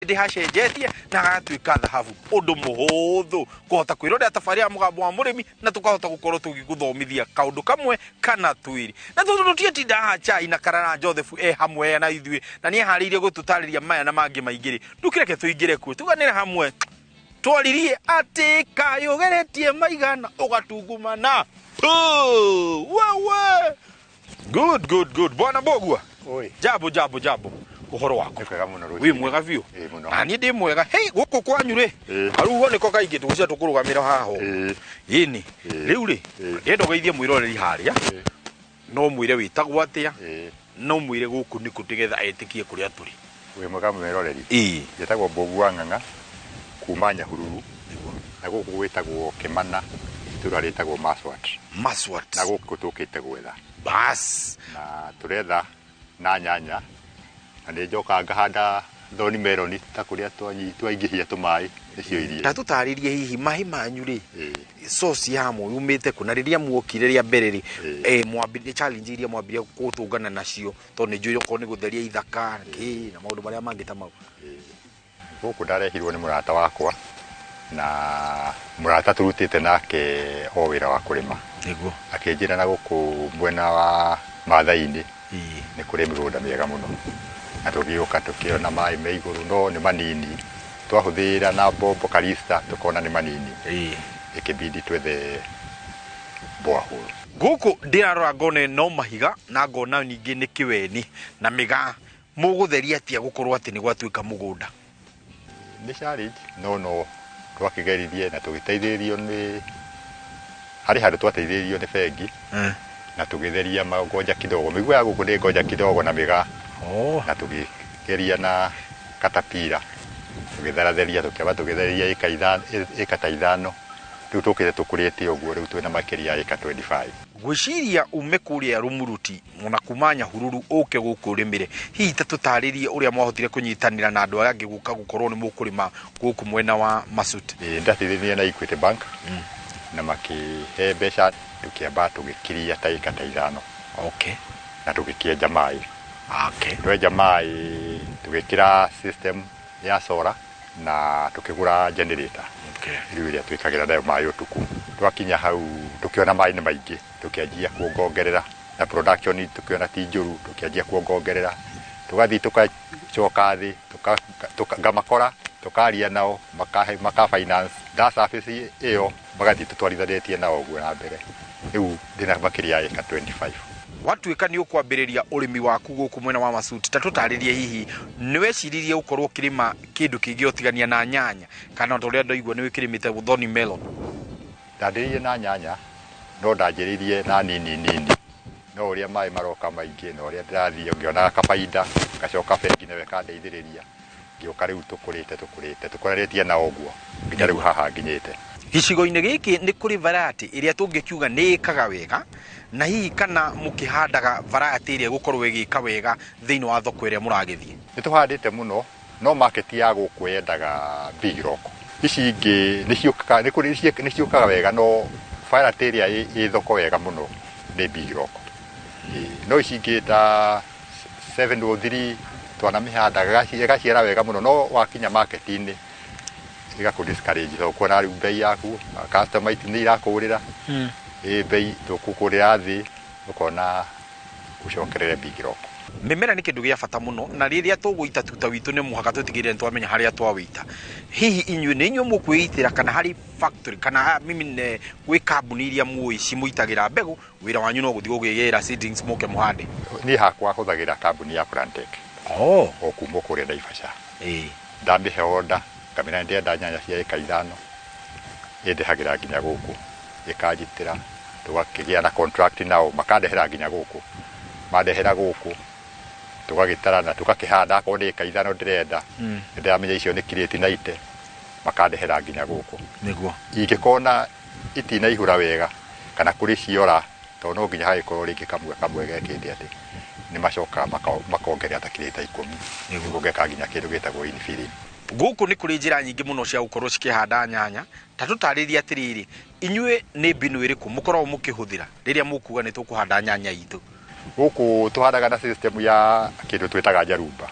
Ndĩhacenjetie na hagatuĩka thahabu, ũndũ mũhũthũ kũhota kwĩrorera tabarĩra ya Mũgambo wa Mũrĩmi, na tũkahota gũkorwo tũgĩgũthomithia kaũndũ kamwe kana twĩrĩ. Na tondũ tũtiatinda haha chai na Karara Joseph e hamwe na ithuĩ na nĩ eharĩirie gũtũtarĩria maya na mangĩ maingĩ rĩ, ndũkĩreke tũingĩre kuo tuganĩre hamwe, twaririe atĩ kayũgeretie maigana ũgatungumana. Wewe, good good good, bwana Mbogua. Oi. Jambo jambo jambo, ũhoro waku? Nĩ kwega mũno rũcinĩ. Wĩ mwega biũ? Ĩĩ mũno. Na niĩ ndĩ mwega. Hei, gũkũ kwanyu rĩ, karugo nĩko kaingĩ tũgũcia tũkũrũgamĩra haha ũũ. Ĩni. Rĩu rĩ, ndĩrenda ũgeithie mwĩroreri harĩa, no mwĩre wĩtagwo atĩa, no mwĩre gũkũ nĩkũ, nĩgetha etĩkie kũrĩa tũrĩ. Wĩ mwega mwĩroreri. Njĩtagwo Mbogu wa Ng'ang'a kuma Nyahururu, na gũkũ gwĩtagwo Kĩmana, itũra rĩtagwo Maswat. Maswat. Na gũkũ tũkĩte gwetha. Bas. Na tũretha na nyanya, na nĩ njokaga ngahanda thorn melon ta kũrĩa twaingĩhia tũmaĩ nĩcio iria. Ta tũtarĩrie hihi maĩ manyu rĩ, source yamo yumĩte kũ, na rĩrĩa muokire rĩa mbere rĩ, mwambirie challenge iria mwambirie gũtũngana nacio, tondũ nĩ njũĩ okorwo nĩ gũtheria ithaka kĩ na maũndũ marĩa mangĩ ta mau. Gũkũ ndarehirwo nĩ mũrata wakwa, na mũrata tũrutĩte nake o wĩra wa kũrĩma. Akĩnjĩra na gũkũ mwena wa Maathai-inĩ nĩ kũrĩ mĩgũnda mĩega mũno, na tũgĩũka tũkĩona maĩ me igũrũ no nĩ manini, twahũthĩra na mbombo karista tũkona nĩ manini, ĩkĩbidi twethe borehole. Gũkũ ndĩrarora ngone no mahiga, na ngona ningĩ nĩ kĩweni na mĩgaa. Mũgũtheria atĩa gũkorwo atĩ nĩ gwatuĩka mũgũnda? Nĩ challenge, no twakĩgeririe na tũgĩteithĩrĩrio nĩ harĩ handũ twateithĩrĩirio nĩ bengi, na tũgĩtheria magonja kidogo, mĩigua ya gũkũ nĩ ngoja kidogo na mĩgaa. Na tũgĩgeria na katapira, tũgĩtheratheria, tũkĩamba tũgĩtheria ĩka ta 5, rĩu tũkĩte tũkũrĩte ũguo, rĩu twĩna makĩria ya ĩka 25. Ngwĩciria ume kũrĩa Rumuruti ona kuma Nyahururu ũke gũkũ ũrĩmĩre, hihi ta tũtarĩrie ũrĩa mwahotire kũnyitanĩra na andũ arĩa angĩ gũka gũkorwo nĩ mũkũrĩma gũkũ mwena wa Masut. Ĩĩ, ndateithĩrĩria na Equity Bank, na makĩhe mbeca, tũkĩamba tũgĩkiria ta ĩka ta 5. Na tũgĩkĩenja maĩ. Twenja maĩ tũgĩkĩra system ya solar na tũkĩgũra generator. Rĩu ĩrĩa twĩkagĩra nayo maĩ ũtukũ. Twakinya hau tũkĩona maĩ nĩ maingĩ, tũkĩanjia kuongongerera, na production tũkĩona ti njũru, tũkĩanjia kuongongerera, tũgathiĩ tũgacoka thĩ, ngamakora, tũkaria nao, maka finance nda service ĩyo, magathiĩ tũtwarithanĩtie nao ũguo na mbere. Rĩu ndĩna makĩria ya ĩka 25. Watuĩka nĩ ũkwambĩrĩria ũrĩmi waku gũkũ mwena wa Masuti, ta tũtarĩrie hihi nĩ weciririe gũkorwo ũkĩrĩma kĩndũ kĩngĩ ũtigania na nyanya, kana ta ũrĩa ndaigua nĩ wĩkĩrĩmĩte thorn melon? Ndambĩrĩirie na nyanya, no ndanjĩrĩirie na nini nini, no ũrĩa maĩ maroka maingĩ na ũrĩa ndĩrathiĩ ngĩonaga kabaida, ngacoka bengi nayo ĩkandeithĩrĩria, ngĩũka rĩu tũkũrĩte tũkũrĩte tũkũranĩtie na ũguo nginya rĩu haha nginyĩte. Gĩcigo-inĩ gĩkĩ nĩ kũrĩ variety ĩrĩa tũngĩkiuga nĩ ĩkaga wega, na hihi kana mũkĩhandaga variety ĩrĩa ĩgũkorwo ĩgĩka wega thĩinĩ wa thoko ĩrĩa mũragĩthiĩ? Nĩ tũhandĩte mũno, no market ya gũkũ yendaga Big Rock. Ici ingĩ nĩ kũrĩ nĩ ciũkaga wega, no variety ĩrĩa ĩ thoko wega mũno nĩ Big Rock. No ici ingĩ ta 703 twanamĩhanda ĩgaciara wega mũno, no wakinya market-inĩ ĩgakũ discourage, tondũ kuona rĩu bei yaku customer nĩ irakũgũrĩra, ĩ bei tũkũkũrĩra thĩ, ũkona ũcokerere Big Rock. Mĩmera nĩ kĩndũ gĩa bata mũno, na rĩrĩa tũgũita tuta witũ nĩ mũhaka tũtigĩrĩre nĩ twamenya harĩa twawĩita. Hihi inyuĩ nĩ inyuĩ mũkwĩitĩra, kana harĩ factory, kana mimi nĩ gwĩ kambuni iria mũĩ cimũitagĩra mbegũ, wĩra wanyu no gũthiĩ gũkĩgĩra seedlings mũke mũhande? Niĩ hakwa hũthagĩra kambuni ya Plantec. O kuma kũrĩa Naivasha. Ndamĩhe order, ngamĩra ndĩrenda nyanya cia ĩka 5, ĩndehagĩra nginya gũkũ, ĩkanjitĩra, tũgakĩgĩa na contract nao, makandehera nginya gũkũ. Mandehera gũkũ, tũgagĩtarana, tũgakĩhanda, akorwo nĩ ĩka 5 ndĩrenda, nĩndĩramenya icio nĩ kirĩti 90, makandehera nginya gũkũ. Ingĩkona itinaihũra wega, kana kũrĩ ciora, tondũ no nginya hagĩkorwo rĩngĩ kamwe kamwe gekĩte atĩ, nĩ macokaga makongerera ta kirĩti ta 10, nĩguo ngeka nginya kĩndũ gĩtagwo infilling. Gũkũ nĩ kũrĩ njĩra nyingĩ mũno cia gũkorwo cikĩhanda nyanya. Ta tũtarĩrie atĩrĩrĩ, inyuĩ nĩ mbinu ĩrĩkũ mũkoragwo mũkĩhũthĩra rĩrĩa mũkuga nĩ tũkũhanda nyanya itũ? Gũkũ tũhandaga na system ya kĩndũ twĩtaga njarumba.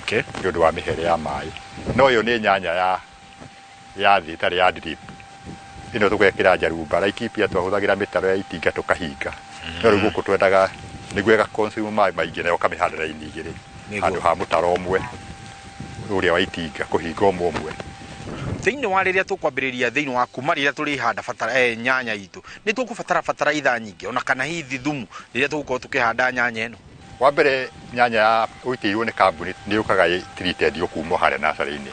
Okay. Nĩ ũndũ wa mĩhere ya maĩ. No ĩyo nĩ nyanya ya thĩ ĩtarĩ ya drip. Ĩno tũgekĩra njarumba. Laikipia twahũthagĩra mĩtaro ya itinga tũkahinga. No rĩu gũkũ twendaga nĩguo ĩga consume maĩ maingĩ nayo ũkamĩhanda raini igĩrĩ. Handũ ha mũtaro ũmwe ũrĩa wa itinga kũhinga ũmwe ũmwe. Thĩinĩ wa rĩrĩa tũkwambĩrĩria thĩinĩ wa kuma rĩrĩa tũrĩhanda batara nyanya itũ nĩ tũkũbatara bataraitha nyingĩ ona kana hihi thumu rĩrĩa tũgũkorwo tũkĩhanda nyanya ĩno. Wa mbere nyanya ya ũitĩirwo nĩ kambuni nĩ yũkaga ĩtreated kuma harĩa nursery-inĩ.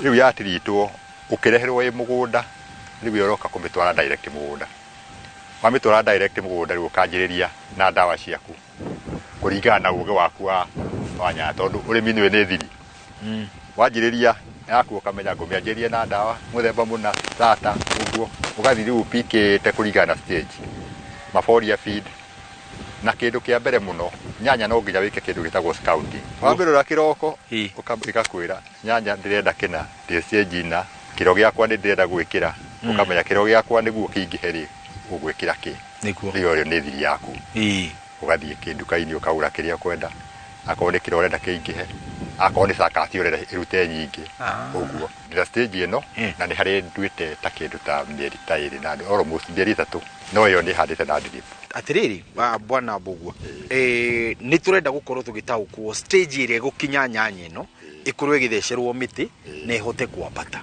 Rĩu yatiritwo ũkĩreherwo ĩ mũgũnda rĩu ũroka kũmĩtwara direct mũgũnda. Wamĩtwara direct mũgũnda rĩu ũkanjĩrĩria na ndawa ciaku kũringana na ũgĩ waku wa nyanya tondũ ũrĩmi nĩ nĩ thiri. Wanjĩrĩria yaku ũkamenya ngũmĩanjĩrĩria na ndawa mũthemba mũna tata ũguo ũgathiĩ rĩu ũpikĩte kũringana na stage maboria feed na kĩndũ kĩa mbere mũno nyanya no nginya wĩke kĩndũ gĩtagwo scouting. Wambĩrũra kĩroko ĩgakwĩra nyanya ndĩrenda kĩna ndĩ stage na kĩro gĩakwa nĩ ndĩrenda gwĩkĩra ũkamenya kĩro gĩakwa nĩguo kĩingĩhe rĩ ũgwĩkĩra kĩ nĩguo rĩo nĩ thiri yaku. Ũgathiĩ kĩnduka-inĩ ũkagũra kĩrĩa ũkwenda akorwo nĩ kĩro ũrenda kĩingĩhe akorwo nĩ sakati ũrenda ĩrute nyingĩ ũguo. Ndĩna stage ĩno na nĩ harĩ nduĩte ta kĩndũ ta mĩeri ta ĩrĩ na almost mĩeri 3 no ĩyo nĩ handĩte na drip. Atĩrĩrĩ bwana Mbũgua nĩ tũrenda gũkorwo tũgĩtaũkwo stage ĩrĩa ĩgũkinya nyanya ĩno ĩkorwo ĩgĩthecerwo mĩtĩ na ĩhote kwambata.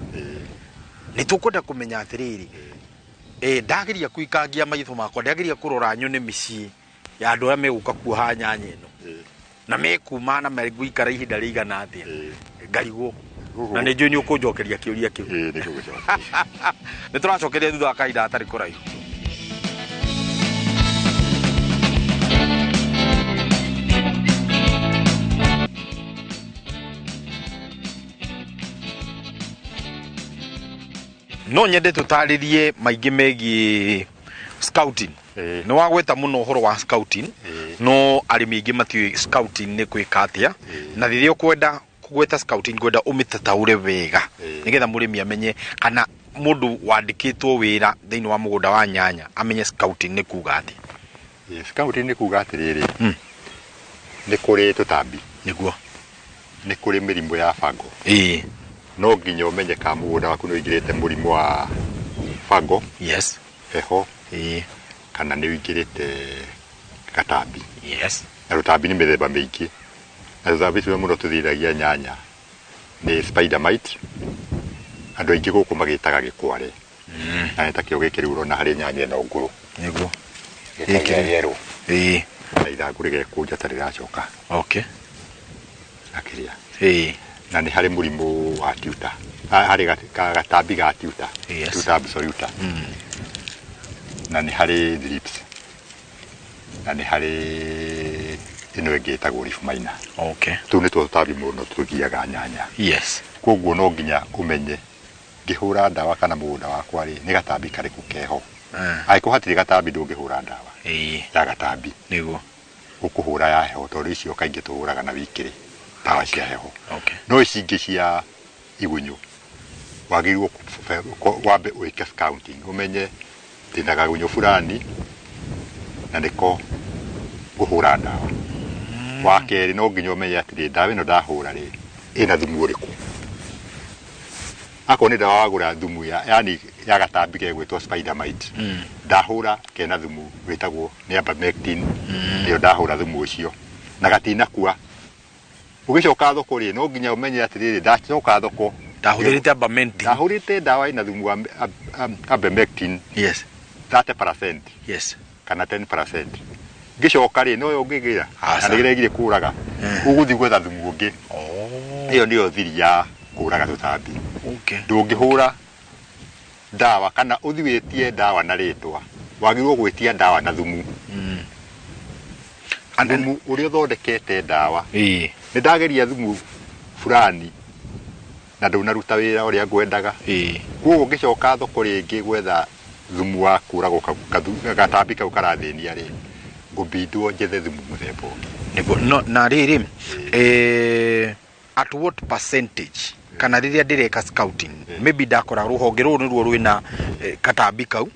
Nĩ tũkwenda kũmenya atĩrĩrĩ ndageria kũikangia maitho makwa ndageria kũrora nyone mĩciĩ ya andũ arĩa megũka kuoha nyanya ĩno na mekuma na megũikara ihinda rĩigana atĩa ngarigwo na nĩ njũĩ nĩ ũkũnjokeria kĩũria kĩu. Nĩ tũracokeria thutha wa kahinda gatarĩ kũraihu. No nyende tũtarĩrie maingĩ megiĩ scouting. Nĩ wagweta mũno ũhoro wa scouting no arĩmi aingĩ matiũĩ scouting nĩ kwĩka atĩa na rĩrĩa ũkwenda kũgweta scouting ngwenda ũmĩtataũre wega nĩgetha mũrĩmi amenye kana mũndũ wandĩkĩtwo wĩra thĩinĩ wa mũgũnda wa nyanya amenye scouting nĩ kuga atĩa. Scouting nĩ kuga atĩrĩrĩ nĩ kũrĩ tũtambi nĩguo nĩ kũrĩ mĩrimũ ya fango. No nginya ũmenye kana mũgũnda waku nĩ ũingĩrĩte mũrimũ wa fango. Yes. Heho. Kana nĩ ũingĩrĩte gatambi. Yes. Na tũtambi nĩ mĩthemba mĩingĩ na tũtambi tũrĩa mũno tũthiragia nyanya nĩ spider mite andũ aingĩ gũkũ magĩtaga gĩkware na nĩ ta kĩo gĩkĩ rĩu ũrona harĩ nyanya ĩno ngũrũ nĩguo gĩkĩ yerũ na ithangũ rĩgekũnja ta rĩracoka. Okay. Akĩrĩa. Na nĩ harĩ mũrimũ wa tuta harĩ gatambi ga tuta. Yes. Tuta absoluta. Na nĩ harĩ thrips na nĩ harĩ ĩno ĩngĩ ĩtagwo leaf miner. Okay. Tũu nĩtuo tũtambi mũno tũgiaga nyanya. Yes. Koguo no nginya ũmenye ngĩhũra ndawa kana mũgũnda wakwa rĩ nĩ gatambi karĩkũ keho. Angĩkorwo hatirĩ gatambi ndũngĩhũra ndawa ya gatambi nĩguo ũkũhũra ya heho tondũ icio kaingĩ tũhũraga na wikĩrĩ ndawa cia heho. Okay. No ici ingĩ cia igunyũ wagĩrĩirwo wambe wĩke scouting ũmenye ndĩna kagunyũ fulani na nĩko ngũhũra ndawa. Wa kerĩ no nginya ũmenye atĩrĩ ndawa ĩno ndahũra rĩ ĩna thumu ũrĩkũ. Akorwo nĩ ndawa wagũra thumu ya yani ya gatambi gegwĩtwo spider mite ndahũra kena thumu wĩtagwo nĩ abamectin nĩyo ndahũra thumu ũcio na gatinakua. Ũgĩcoka thoko rĩ no nginya ũmenye atĩrĩrĩ ndacoka thoko ndahũthĩrĩte abamectin ndahũrĩte ndawa ĩna thumu wa abamectin. Yes. 30%. Yes. Kana 10%. Ngĩcoka rĩ no yo ũngĩgĩra na nĩgeregire kũraga ũgũthiĩ gwetha thumu ũngĩ. Ĩyo nĩyo thiri ya kũraga tũtambi. Okay. Ndũngĩhũra ndawa kana ũthiĩ wĩtie ndawa na rĩtwa wagĩrĩirwo gwĩtia ndawa na thumu. Thumu ũrĩa ũthondekete ndawa. Nĩ ndageria thumu fulani na ndũnaruta wĩra ũrĩa ngwendaga. Koguo ngĩcoka thoko rĩngĩ gwetha thumu wa kũragwo gatambi kau karathĩnia rĩ ngũbindwo njethe thumu mũthemba ũngĩ. Nĩguo no na rĩrĩ at what percentage kana rĩrĩa ndĩreka scouting maybe ndakora rũhonge rũrũ nĩruo rwĩna katambi kau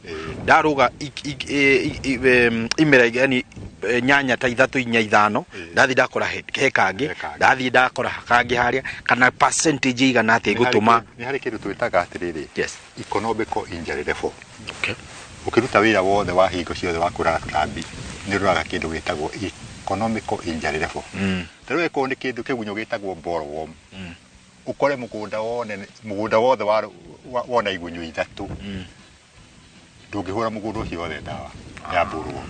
ndaruga imera yani Nyanya ta ithatũ, inya, ithano, ndathi ndakora he kangĩ, ndathiĩ ndakora kangĩ harĩa, kana percentage igana atĩa ĩgũtũma? Nĩ harĩ kĩndũ twĩtaga atĩrĩrĩ, economical injury level. Ũkĩruta wĩra wothe wa hingo ciothe wa kũraga tũtambi, nĩ ũroraga kĩndũ gĩtagwo economical injury level. Ta rĩu ĩkorwo nĩ kĩndũ kĩgunyũ gĩtagwo bollworm, ũkore mũgũnda wone mũgũnda wothe wona igunyũ ithatũ, ndũngĩhũra mũgũnda ũcio wothe ndawa ya bollworm,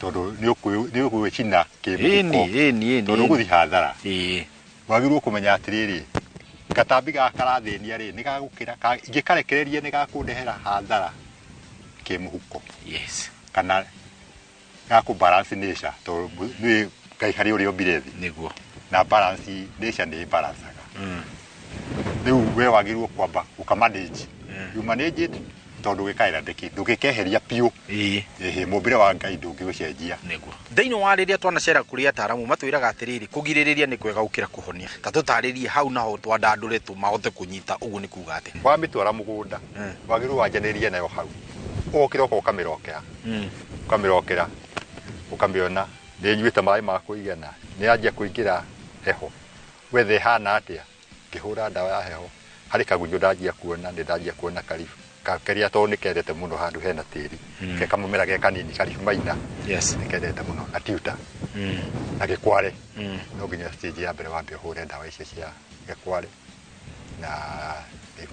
tondũ nĩ ũgwĩcina kĩmũhuko, Ĩni. tondũ ũgũthiĩ hathara. Wagĩrĩirwo kũmenya atĩrĩrĩ, gatambi gaka karathĩnia rĩ, nĩ gagũkĩra ingĩkarekereria nĩ gakũndehera hathara kĩmũhuko, kana gakũ balance nature, tondũ nĩ Ngai harĩ ũrĩa ombire thĩ, na balance nature nĩ balancaga. Rĩu we wagĩrĩirwo kwamba ũka manage, you manage it, tondũ gĩkaĩra ndũngĩkeheria biũ. Ĩhĩ, mũmbĩre wa Ngai ndũngĩũcenjia. Nĩguo thĩinĩ wa rĩrĩa twanacera kũrĩ ataramu matwĩraga atĩrĩrĩ, kũgirĩrĩria nĩ kwega gũkĩra kũhonia. Ta tũtarĩrie hau naho twandandũre tũmahote kũnyita, ũguo nĩ kuga atĩa? Wamĩtwara mũgũnda, wagĩrĩirwo wanjanĩrie nayo hau, ũgokĩra ũka ũkamĩrokera, ũkamĩrokera, ũkamĩona nĩ ĩnyuĩte maĩ ma kũigana, nĩ yanjia kũingĩra heho, wethe ĩhana atĩa. Ngĩhũra ndawa ya heho, harĩ kagunyũ ndanjia kuona, nĩ ndanjia kuona karibu karĩa, tondũ nĩ kendete mũno handũ hena tĩri, ke kamũmera ge kanini, karibu maina, nĩ kendete mũno na tuta na gĩkware. No nginya stage ya mbere wambe ũhũre ndawa icio cia gĩkware na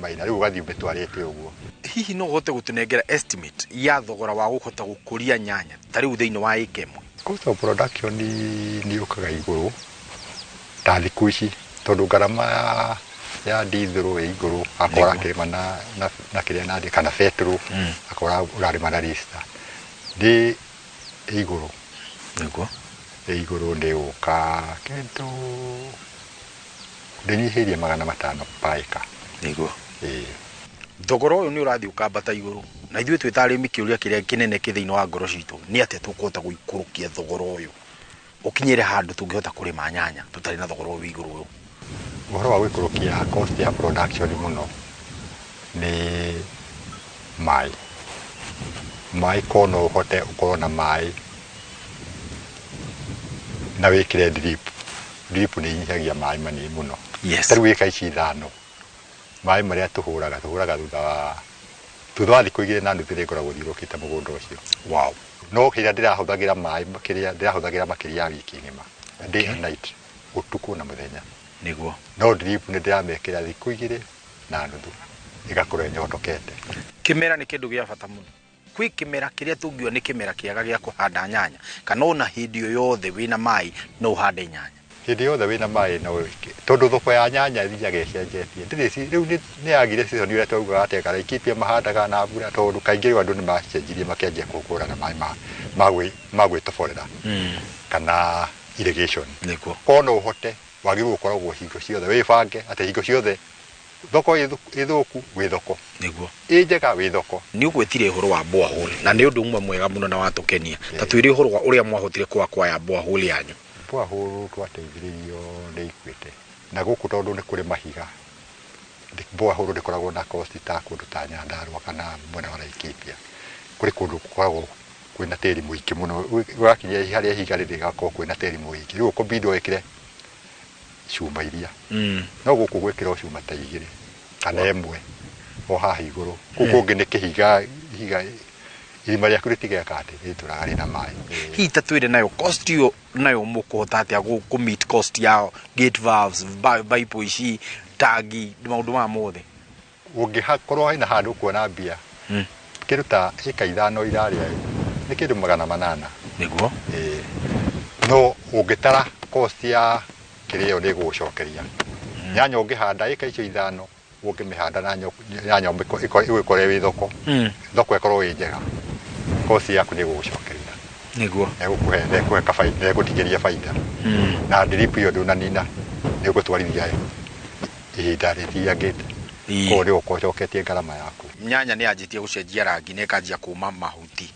maina, rĩu ũgathiĩ ũmĩtwarĩte ũguo. Hihi no ũhote gũtũnengera estimate ya thogora wa gũhota gũkũria nyanya ta rĩu thĩinĩ wa ĩka ĩmwe? Cost of production nĩ yũkaga igũrũ ta thikũ ici, tondũ ngarama ya diesel ĩ igũrũ, akorwo ũrakĩrĩma na kĩrĩa na kana betũrũ, akorwo ũrarĩma na rista, nĩ ĩ igũrũ. Ĩ igũrũ, nĩ gũka kĩndũ ndĩnyihĩirie 500 per acre. Ĩĩ. Thogora ũyũ nĩ ũrathiĩ ũkambata igũrũ, na ithuĩ twĩ ta arĩmi, kĩũria kĩrĩa kĩnene kĩ thĩinĩ wa ngoro citũ nĩ atĩa tũkũhota gũikũrũkia thogora ũyũ ũkinyĩre handũ tũngĩhota kũrĩma nyanya tũtarĩ na thogora ũyũ wĩ igũrũ ũyũ? Ũhoro wa gũikũrũkia cost ya production mũno nĩ maĩ. Maĩ, ko no ũhote ũkorwo na maĩ na wĩkĩre drip, drip nĩ inyihagia maĩ manini mũno. Ta rĩu ĩka ici 5, maĩ marĩa tũhũraga, tũhũraga thutha wa thikũ 2.5, nĩngoragwo thiũrũrũkĩte mũgũnda ũcio. No kĩrĩa ndĩrahũthagĩra maĩ, kĩrĩa ndĩrahũthagĩra makĩria ya wiki ng'ima, day and night, ũtukũ na mũthenya. No drip nĩ ndĩramĩkĩra thikũ 2.5, ĩgakorwo ĩnyotokete. Kĩmera nĩ kĩndũ gĩa bata mũno. Kwĩ kĩmera kĩrĩa tũngiuga nĩ kĩmera kĩega gĩa kũhanda nyanya, kana ona hĩndĩ o yothe wĩna maĩ no ũhande nyanya? Hĩndĩ yothe wĩna maĩ no wĩke, tondũ thoko ya nyanya ĩthiaga ĩcenjetie. Ndĩrĩ rĩu nĩ yagire season ĩrĩa twaugaga atĩ Laikipia mahandaga na mbura, tondũ kaingĩ rĩu andũ nĩ macenjirie makĩanjia kũhũra na maĩ ma gwĩtoborera kana irrigation. Korwo no ũhote, wagĩrĩirwo gũkoragwo hingo ciothe wĩbange atĩ hingo ciothe thoko ĩ thũku wĩ thoko, ĩ njega wĩ thoko. Nĩ ũgwĩtire ũhoro wa borehole, na nĩ ũndũ ũmwe mwega mũno na watũkenia. Ta twĩre ũhoro wa ũrĩa mwahotire kwaya borehole yanyu. Borehole twateithĩrĩirio nĩ Equity, na gũkũ tondũ nĩ kũrĩ mahiga, borehole ndĩkoragwo na cost ta kũndũ ta Nyandarua kana mwena wa Laikipia. Kũrĩ kũndũ gũkoragwo kwĩna tĩri mũingĩ mũno, ũgakinya harĩa ihiga rĩrĩ gũgakorwo kwĩna tĩri mũingĩ, rĩu ũkũbindwo wĩkĩre cuma iria. No gũkũ gwĩkĩra o cuma ta igĩrĩ kana ĩmwe o haha igũrũ, kũu kũngĩ nĩ kĩhiga ihiga, irima rĩaku rĩtigeka atĩ rĩtũraga rĩna maĩ. Hihi ta twĩre nayo cost ĩyo, nayo mũkũhota atĩa kũ meet cost ya gate valves, pipe ici, tangi, maũndũ maya mothe? Ũngĩkorwo hena handũ ũkuona mbia, kĩndũ ta ĩka 5 irarĩa nĩ kĩndũ 800. Ĩĩ. No ũngĩtara cost ya kĩrĩa ĩyo nĩ ĩgũgũcokeria. Nyanya ũngĩhanda ĩka icio 5, ũngĩmĩhanda na nyanya ĩgũkore wĩ thoko, thoko ĩkorwo ĩ njega, cost yaku nĩ ĩgũgũcokeria. Nĩ ĩgũkũhe kabaida, nĩ ĩgũtigĩria baida. Na drip ĩyo ndũnanina, nĩ ũgũtwarithia ihinda rĩthiangĩte. Koguo nĩ ũgũkorwo ũcoketie ngarama yaku. Nyanya nĩ yanjĩtie gũcenjia rangi na ĩkanjia kũma mahuti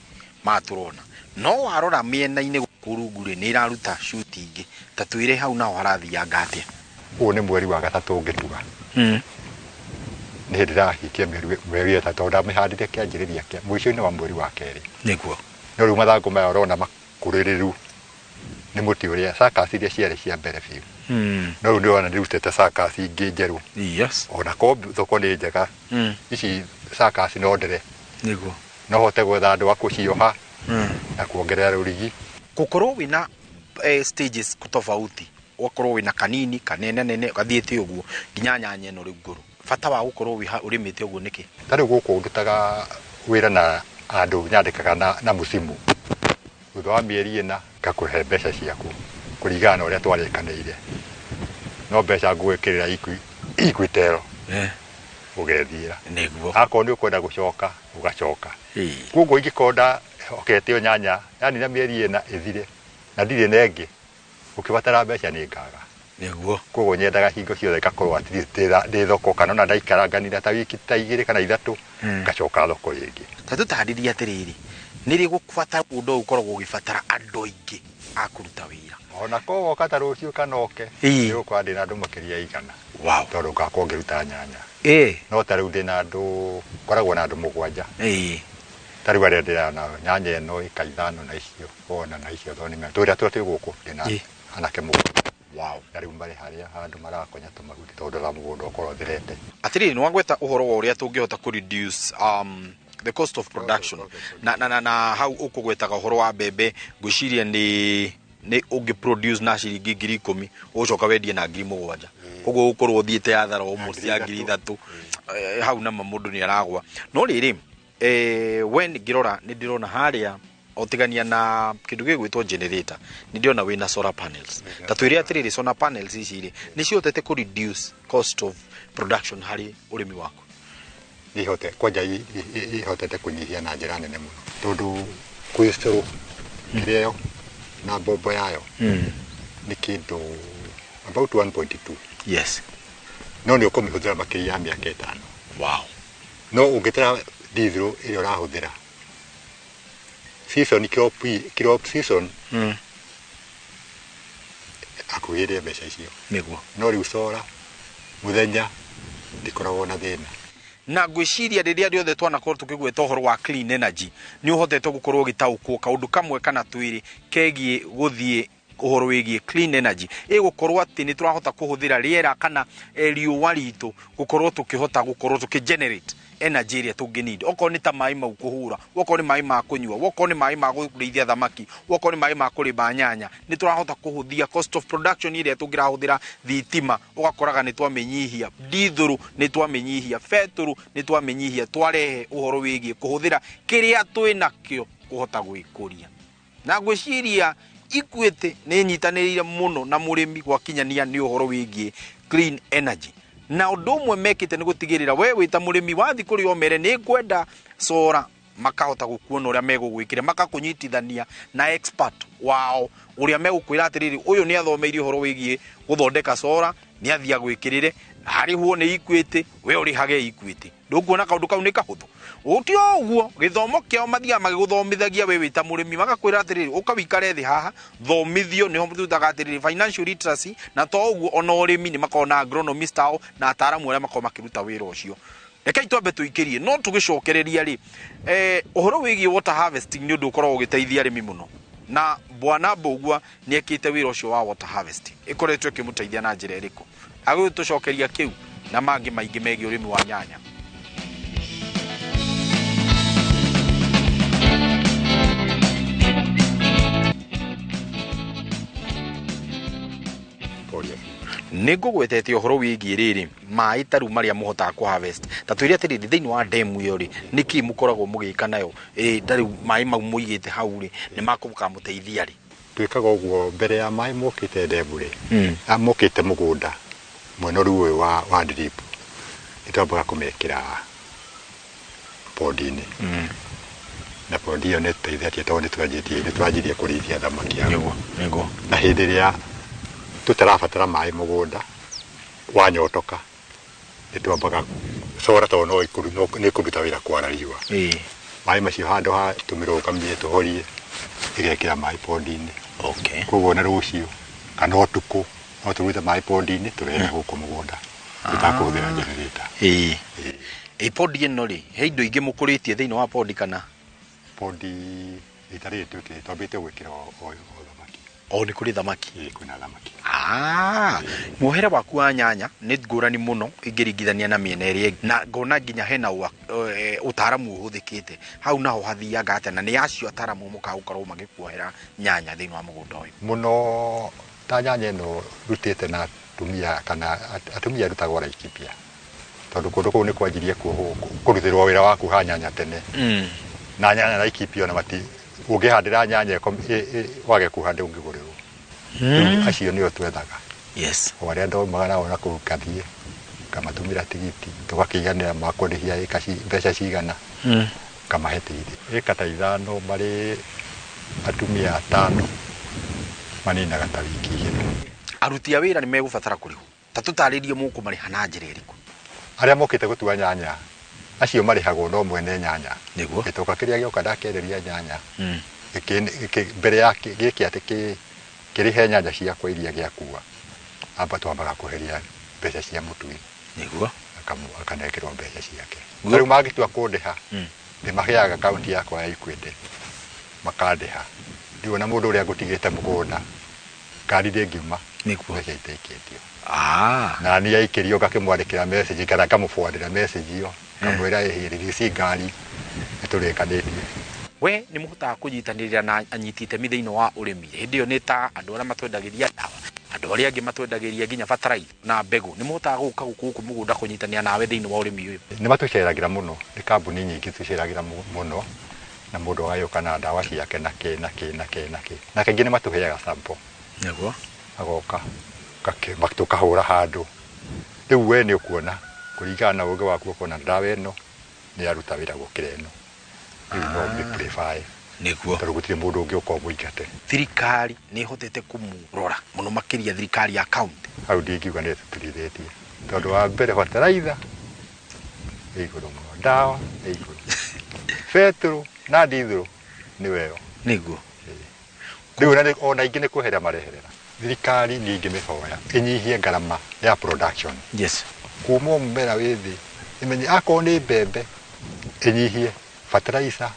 ma tũrona, no warora mĩena-inĩ gũkũ rungu rĩ, nĩ ĩraruta shoot ingĩ. Ta twĩre hau naho harathianga atĩa? Ũyũ nĩ mweri wa gatatũ ngĩtuga. Nĩ hĩndĩ ndĩrahingia mĩeri 3, tondũ ndamĩhandire kĩanjĩrĩria kĩa mũico-inĩ wa mweri wa kerĩ. No rĩu mathangũ maya ũrona Mũkũrĩrĩru nĩ mũtĩ ũrĩa suckers iria ciarĩ cia mbere biũ. No rĩu ndĩrona nĩrutĩte suckers ingĩ njerũ. Ona korwo thoko nĩ njega, ici suckers no ndere. Nĩguo. No hote gwetha andũ a kũcioha na kuongerera rũrigi. Gũkorwo wĩna stages tofauti, ũgakorwo wĩna kanini kanene nene gathiĩte ũguo nginya nyanya ĩno rĩu ngũrũ. Bata wa gũkorwo ũrĩmĩte ũguo nĩkĩ? Ta rĩu gũkũ ndutaga wĩra na andũ nyandĩkaga na mũcimu. Thutha wa mĩeri 4 ngakũhe mbeca ciaku kũringana na ũrĩa twarĩkanĩire. No mbeca ngũgwĩkĩrĩra Equitel. Ũgethiĩra. Nĩguo. Akorwo nĩ ũkwenda gũcoka, ũgacoka. Koguo ingĩkorwo ndahokete o nyanya, yani na mĩeri 4 ĩthire na ndirĩ na ĩngĩ, ũkĩbatara mbeca nĩ ngaga. Nĩguo. Koguo nyendaga hingo ciothe ngakorwo at least ndĩ thoko, kana ona ndaikarangania ta wiki ta 2 kana 3, ngacoka thoko rĩngĩ. Ta tũtarĩrie atĩrĩrĩ, nĩ rĩ gũbatara ũndũ ũyũ ũkoragwo ũgĩbatara andũ aingĩ a kũruta wĩra? Ona korwo woka ta rũciũ kana oke, nĩ gũkorwo ndĩna andũ makĩria ya 100. Tondũ ngakorwo ngĩruta nyanya. No ta rĩu ndĩna andũ, ngoragwo na andũ 7. Ta rĩu arĩa ndĩra nao, nyanya ĩno ĩka 5 na icio, wona na icio tondũ nĩ mea. Tũrĩa tũrĩa twĩ gũkũ, ndĩna anake 7. Na rĩu marĩ harĩa handũ marakonya tũmahuti tondũ ndoraga mũgũnda ũkorwo ũtherete. Atĩrĩrĩ, nĩ wagweta ũhoro wa ũrĩa tũngĩhota kũ reduce, the cost of production. Na hau ũkũgwetaga ũhoro wa mbembe, ngwĩciria nĩ ũngĩ produce na ciringi 10,000, ũgũcoka wendie na 7,000. Koguo ũgũkorwo ũthiĩte hathara almost ya 3,000. Hau nama mũndũ nĩ aragwa. No rĩrĩ, we ngĩrora nĩ ndĩrona harĩa otigania na kĩndũ gĩgwĩtwo generator, nĩ ndĩrona wĩna solar panels. Ta twĩre atĩrĩrĩ, solar panels ici rĩ, nĩ cihotete kũ reduce cost of production harĩ ũrĩmi waku? Ihote, kwanja ihotete kũnyihia na njĩra nene mũno. Tondũ kwĩ kĩrĩa ĩyo na mbombo yayo nĩ kĩndũ about 1.2. No nĩ ũkũmĩhũthĩra makĩria ya mĩaka 5. No ũngĩtara diesel ĩrĩa ũrahũthĩra season, crop season, akuhĩrĩrie mbeca icio. Nĩguo. No rĩu solar mũthenya ndĩkoragwo na thĩna. Na ngwĩciria rĩrĩa rĩothe twanakorwo tũkĩgweta ũhoro wa clean energy, nĩ ũhotete gũkorwo ũgĩtaũkwo kaũndũ kamwe kana twĩrĩ kegiĩ gũthiĩ ũhoro wĩgiĩ clean energy. Ĩgũkorwo atĩ nĩ tũrahota kũhũthĩra rĩera kana riũa ritũ gũkorwo tũkĩhota gũkorwo tũkĩ-generate energy ĩrĩa tũngĩ need. Okorwo nĩ ta maĩ mau kũhũra, okorwo nĩ maĩ ma kũnyua, okorwo nĩ maĩ ma kũrĩithia thamaki, okorwo nĩ maĩ ma kũrĩma nyanya, nĩ tũrahota kũhũthia cost of production ĩrĩa tũngĩrahũthĩra thitima, ũgakoraga nĩ twamĩnyihia, dithũrũ nĩ twamĩnyihia, betũrũ nĩ twamĩnyihia, twarehe ũhoro wĩgiĩ kũhũthĩra kĩrĩa twĩnakĩo kũhota gwĩkũria. Na ngwĩciria Equity nĩ ĩnyitanĩrĩire mũno na mũrĩmi gwakinyania nĩ ũhoro wĩgiĩ clean energy. Na ũndũ ũmwe mekĩte nĩ gũtigĩrĩra we wĩ ta mũrĩmi wathiĩ kũrĩ o mere nĩ ngwenda solar, makahota gũkuona ũrĩa megũgwĩkĩra, makakũnyitithania na expert wao ũrĩa megũkwĩra atĩrĩrĩ, ũyũ nĩ athomeire ũhoro wĩgiĩ gũthondeka solar, nĩ athiĩ agwĩkĩrĩre, arĩhwo nĩ Equity, we ũrĩhage Equity. Ndũkuona kaũndũ kau nĩ kahũthũ? Ti o ũguo, gĩthomo kĩao mathiaga magĩgũthomithagia we wĩ ta mũrĩmi, magakwĩra atĩrĩrĩ, ũka wĩikare thĩ haha, thomithio, nĩho tutaga atĩrĩrĩ financial literacy, na to ũguo ona ũrĩmi nĩ makoragwo na agronomist ao na ataaramu arĩa makoragwo makĩruta wĩra ũcio. Rekei twambe tũikĩrie, no tũgĩcokereria rĩ, ũhoro wĩgiĩ water harvesting nĩ ũndũ ũkoragwo ũgĩteithia arĩmi mũno. Na Bwana Mbũgua nĩ ekĩte wĩra ũcio wa water harvesting, ĩkoretwo ĩkĩmũteithia na njĩra ĩrĩkũ? Agũgĩtũcokeria kĩu na mangĩ maingĩ megiĩ ũrĩmi wa nyanya. Nĩ ngũgwetete ũhoro wĩgiĩ rĩrĩ maĩ ta rĩu marĩa mũhotaga kũ harvest. Ta twĩre atĩrĩrĩ, thĩinĩ wa demu ĩyo rĩ, nĩ kĩĩ mũkoragwo mũgĩka nayo? Ta rĩu maĩ mau mũigĩte hau rĩ, nĩ makũkamũteithia rĩ? Twĩkaga ũguo mbere ya maĩ mokĩte demu rĩ, mokĩte mũgũnda mwena rĩu ũyũ wa drip, nĩ twambaga kũmekĩra pond-inĩ. Na pond ĩyo nĩ ĩtũteithĩtie tondũ nĩ twanjirie kũrĩithia thamaki hau. Nĩguo, nĩguo. Na hĩndĩ ĩrĩa tũtarabatara maĩ mũgũnda wanyotoka, nĩ twambaga solar tondũ no nĩ ĩkũruta wĩra kwara riũa. Maĩ macio handũ ha tũmĩrũgamie tũhorie, ĩgekĩra maĩ pond-inĩ. Koguo na rũciũ kana ũtukũ no tũrute maĩ pond-inĩ tũrehe gũkũ mũgũnda tũtakũhũthĩra generator. Ĩ pond ĩno rĩ, he indo ingĩ mũkũrĩtie thĩinĩ wa pond kana? Pond Rita rĩrĩ twambĩte gwĩkĩra o thamaki. O nĩ kũrĩ thamaki? Ĩĩ, kwĩna thamaki. Muohere waku wa nyanya nĩ ngũrani mũno ingĩringithania na mĩena ĩrĩa ĩngĩ, na ngona nginya hena ũtaaramu ũhũthĩkĩte hau, naho hathiaga atĩa, na nĩ acio ataaramu mũkaga gũkorwo magĩkuohera nyanya thĩinĩ wa mũgũnda ũyũ? Mũno ta nyanya ĩno rutĩte na atumia, kana atumia rutagwo Laikipia, tondũ kũndũ kũu nĩ kwanjirie kũrutĩrwo wĩra wa kuoha nyanya tene. Na nyanya Laikipia ona mati ũngĩhandĩra nyanya wage kuoha ndũngĩgũrĩrwo. Rĩu acio nĩo twethaga. Yes. O arĩa ndomaga nao na kũu ngathiĩ ngamatũmĩra tigiti, tũgakĩiganĩra makũrĩhia ĩka mbeca cigana, ngamahe tigiti. Ĩka ta 5 marĩ atumia 5 maninaga ta wiki 2. Aruti a wĩra nĩ megũbatara kũrĩhwo, ta tũtarĩrie mũkũmarĩha na njĩra ĩrĩkũ? Arĩa mokĩte gũtua nyanya acio marĩhagwo no mwene nyanya. Nĩguo. Gĩtoka kĩrĩa gĩoka ndakereria nyanya. Mbere ya gĩkĩ atĩ kĩrĩhe nyanya ciakwa iria gĩakua, amba twambaga kweheria mbeca cia mũtui. Nĩguo. Akanengerwo mbeca ciake. Rĩu mangĩtua kũndĩha, ndĩmaheaga akaunti yakwa ya Equity, makandĩha. Rĩu ona mũndũ ũrĩa ngũtigĩte mũgũnda, ngari ndĩngiuma, mbeca itaikĩtio. Na niĩ aikĩrio ngakĩmwandĩkĩra message kana ngamũbũandĩra message ĩyo, ngamwĩra ĩhĩ release ngari, nĩtũrĩkanĩtie. We nĩ mũhotaga kũnyitanĩrĩra na anyiti itemi thĩinĩ wa ũrĩmi, hĩndĩ ĩyo nĩ ta andũ arĩa matwendagĩria ndawa, andũ arĩa angĩ matwendagĩria nginya bataraitha na mbegũ, nĩ mũhotaga gũka gũkũ mũgũnda kũnyitanĩra nawe thĩinĩ wa ũrĩmi ũyũ? Nĩ matũceragĩra mũno, nĩ kambuni nyingĩ tũceragĩra mũno, na mũndũ agagĩũka na ndawa ciake na kĩ na kĩ na kĩ na kĩ, na kaingĩ nĩ matũheaga sample. Nĩguo. Agoka tũkahũra handũ, rĩu we nĩ ũkuona kũringana na ũgĩ waku ũkona ndawa ĩno nĩ yaruta wĩra gũkĩra ĩno. Rĩu no ũmĩ prefer. Nĩguo. Tondũ gũtirĩ mũndũ ũngĩũka ũmũingate. Thirikari nĩ ĩhotete kũmũrora mũno makĩria thirikari ya county. Hau ndingiuga nĩ ĩtũturithĩtie, tondũ wa mbere bataraitha ĩ igũrũ mũno, ndawa ĩ igũrũ, betũrũ na ndithũrũ nĩ weo. Nĩguo. Rĩu ona ingĩ nĩ kweheria mareherera. Thirikari nĩ ingĩmĩhoya ĩnyihie ngarama ya production. Yes. Kuma mũmera wĩ thĩ, ĩmenye akorwo nĩ mbembe ĩnyihie fertilizer,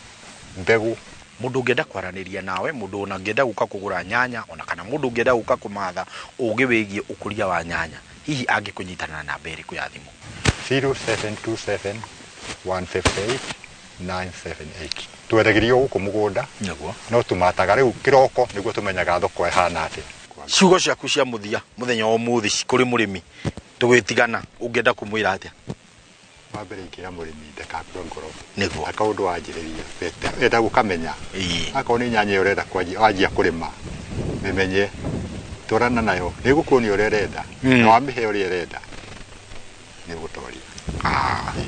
mbegũ. Mũndũ ũngĩenda kwaranĩria nawe, mũndũ ona ũngĩenda gũka kũgũra nyanya, ona kana mũndũ ũngĩenda gũka kũmatha ũgĩ wĩgiĩ ũkũria wa nyanya, hihi angĩkũnyitana na namba ĩrĩkũ ya thimũ? 0727 158 978. Twendagĩrio gũkũ mũgũnda. Nĩguo. No tũmataga rĩu kĩroko nĩguo tũmenyaga thoko ĩhana atĩa. Ciugo ciaku cia mũthia mũthenya wa ũmũthĩ kũrĩ mũrĩmi tũgĩtigana, ũngĩenda kũmwĩra atĩa? Wa mbere ingĩra mũrĩmi ndakakue ngoro. Nĩguo. Akaũndũ wanjĩrĩria, enda gũkamenya. Akorwo nĩ nyanya ũrenda wanjia kũrĩma, mĩmenye, twarana nayo, nĩ ĩgũkuonia ũrĩa ĩrenda, na wamĩhe ũrĩa ĩrenda, nĩ ũgũtoria.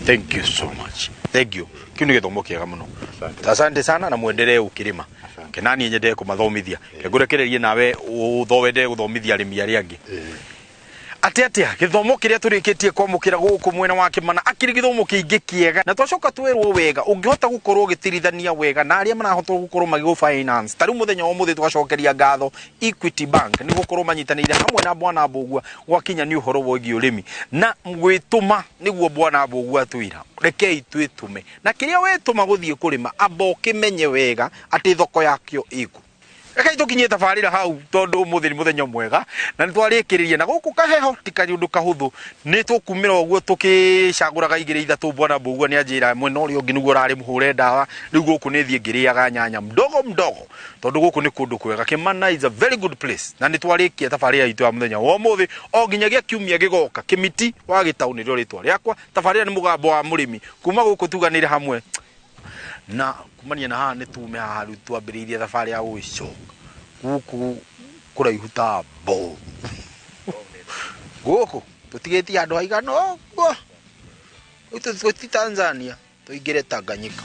Thank you so much. Thank you. Kĩu nĩ gĩthomo kĩega mũno. Asante sana na mwendelee ũkĩrĩma. Kena niĩ nyendee kũmathomithia. Ngũrekererie nawe ũthowendee gũthomithia arĩmi arĩa angĩ. Atĩ atĩa gĩthomo kĩrĩa tũrĩkĩtie kwamũkĩra gũkũ mwena wa Kĩmana akĩrĩ gĩthomo kĩingĩ kĩega, na twacoka twerwo wega ũngĩhota gũkorwo ũgĩtirithania wega na arĩa marahota gũkorwo magĩgũ finance. Ta rĩu mũthenya wa ũmũthĩ twacokeria ngatho Equity Bank nĩ gũkorwo manyitanĩire hamwe na Bwana Mbũgua gwakinya nĩ ũhoro wĩgiĩ ũrĩmi na gwĩtũma, nĩguo Bwana Mbũgua atwĩra rekei twĩtũme, na kĩrĩa wĩtũma gũthiĩ kũrĩma amba ũkĩmenye wega atĩ thoko yakĩo ĩkũ. Rekei tũkinyie tabarĩra hau tondũ ũmũthĩ nĩ mũthenya mwega na nĩ twarĩkĩrĩria na gũkũ kaheho ti kaũndũ kahũthũ, nĩ tũkumĩra ũguo tũkĩcagũraga igĩrĩ ithatũ. Bwana Mbũgua nĩ anjĩra mwena ũrĩa ũngĩ nĩguo ũrarĩ mũhũre ndawa, rĩu gũkũ nĩ thiĩ ngĩrĩaga nyanya mdogo mdogo tondũ gũkũ nĩ kũndũ kwega. Kĩmana is a very good place, na nĩ twarĩkia tabarĩra itũ ya mũthenya wa ũmũthĩ o nginyagia kiumia gĩgoka. Kĩmiti wa Gĩtaũ nĩrĩo rĩtwa rĩakwa, tabarĩra nĩ mũgambo wa mũrĩmi kuma gũkũ tuganĩre hamwe na kumania na haha nĩ tume haha rĩu twambĩrĩirie thabarĩ ya gũgĩcoka gũkũ kũraihu ta mbo gũkũ tũtigĩtie handũ haigana ũguo, rĩu tũti Tanzania tũingĩre Tanganyika.